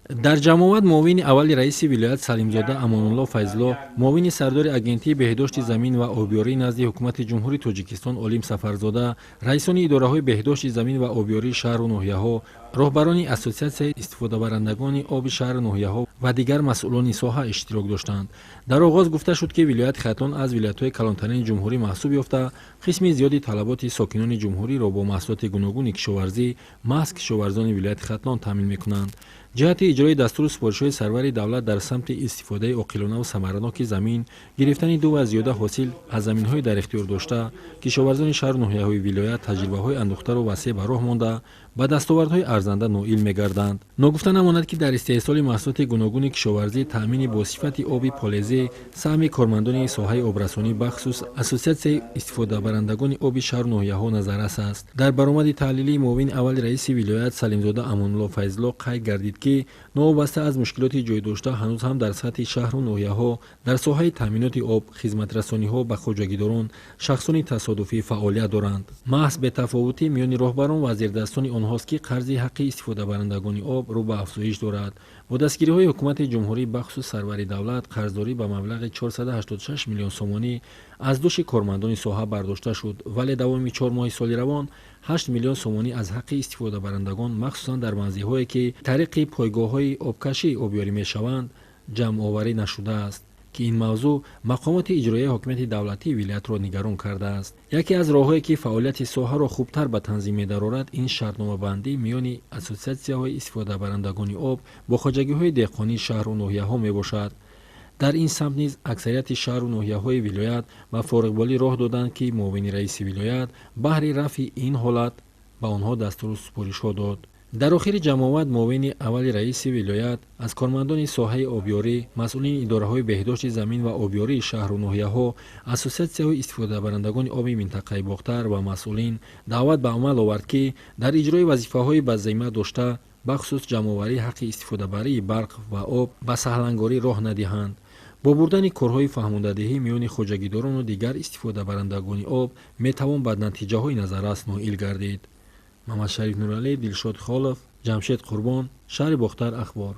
Дар ҷамъоват муовини аввали раиси вилоят Салимзода Амонулло Файзулло, муовини сардори Агентии беҳдошти замин ва обёрӣ назди Ҳукумати Ҷумҳурии Тоҷикистон Олим Сафарзода, раисони идораҳои беҳдошти замин ва обёрии шаҳру ноҳияҳо, роҳбарони Ассотсиатсияи истифодабарандагони оби шаҳру ноҳияҳо ва дигар масъулони соҳа иштирок доштанд. Дар оғоз гуфта шуд, ки вилояти Хатлон аз вилоятҳои калонтарини ҷумҳурӣ маҳсуб ёфта, қисми зиёди талаботи сокинони ҷумҳуриро бо маҳсулоти гуногуни кишоварзӣ маҳз кишоварзони вилояти Хатлон таъмин мекунанд. Ҷиҳати иҷрои дастуру супоришҳои сарвари давлат дар самти истифодаи оқилонаву самараноки замин, гирифтани ду ва зиёда ҳосил аз заминҳои дар ихтиёр дошта, кишоварзони шаҳру ноҳияҳои вилоят таҷрибаҳои андӯхтаро васеъ ба роҳ монда, ба дастовардҳои арзанда ноил мегарданд. Ногуфта намонад, ки дар истеҳсоли маҳсулоти гуногуни кишоварзӣ, таъмини босифати оби полезӣ саҳми кормандони соҳаи обрасонӣ, бахусус Ассотсиатсияи истифодабарандагони оби шаҳру ноҳияҳо назаррас аст. Дар баромади таҳлилии муовини аввали раиси вилоят Салимзода Амонулло Файзулло қайд гардид, ки новобаста аз мушкилоти ҷой дошта, ҳанӯз ҳам дар сатҳи шаҳру ноҳияҳо дар соҳаи таъминоти об, хизматрасониҳо ба хоҷагидорон шахсони тасодуфӣ фаъолият доранд. Маҳз бетафовутӣ миёни роҳбарон ва зердастони онҳост, ки қарзи ҳаққи истифодабарандагони об рӯ ба афзоиш дорад. Бо дастгириҳои ҳукумати ҷумҳурӣ, бахусус сарвари давлат, қарздорӣ ба маблағи 486 миллион сомонӣ аз дӯши кормандони соҳа бардошта шуд, вале давоми 4 моҳи соли равон 8 миллион сомонӣ аз ҳаққи истифодабарандагон, махсусан дар манзилҳое, ки тариқи пойгоҳҳои обкашӣ обёрӣ мешаванд, ҷамъоварӣ нашудааст, ки ин мавзӯъ мақомоти иҷроияи ҳокимияти давлатии вилоятро нигарон кардааст. Яке аз роҳҳое, ки фаъолияти соҳаро хубтар ба танзим медарорад, ин шартномабандӣ миёни ассотсиатсияҳои истифодабарандагони об бо хоҷагиҳои деҳқонии шаҳру ноҳияҳо мебошад. Дар ин самт низ аксарияти шаҳру ноҳияҳои вилоят ба фориғболӣ роҳ доданд, ки муовини раиси вилоят баҳри рафъи ин ҳолат ба онҳо дастуру супоришҳо дод. Дар охири ҷамъоват муовини аввали раиси вилоят аз кормандони соҳаи обёрӣ, масъулини идораҳои беҳдошти замин ва обёрии шаҳру ноҳияҳо, ассотсиатсияҳои истифодабарандагони оби минтақаи Бохтар ва масъулин даъват ба амал овард, ки дар иҷрои вазифаҳои ба зимма дошта, бахусус ҷамъоварии ҳаққи истифодабарии барқ ва об, ба саҳлангорӣ роҳ надиҳанд. Бо бурдани корҳои фаҳмондадиҳӣ миёни хоҷагидорону дигар истифодабарандагони об метавон ба натиҷаҳои назаррас ноил гардид. Мамадшариф Нуралӣ, Дилшод Холов, Ҷамшед Қурбон, шаҳри Бохтар, Ахбор.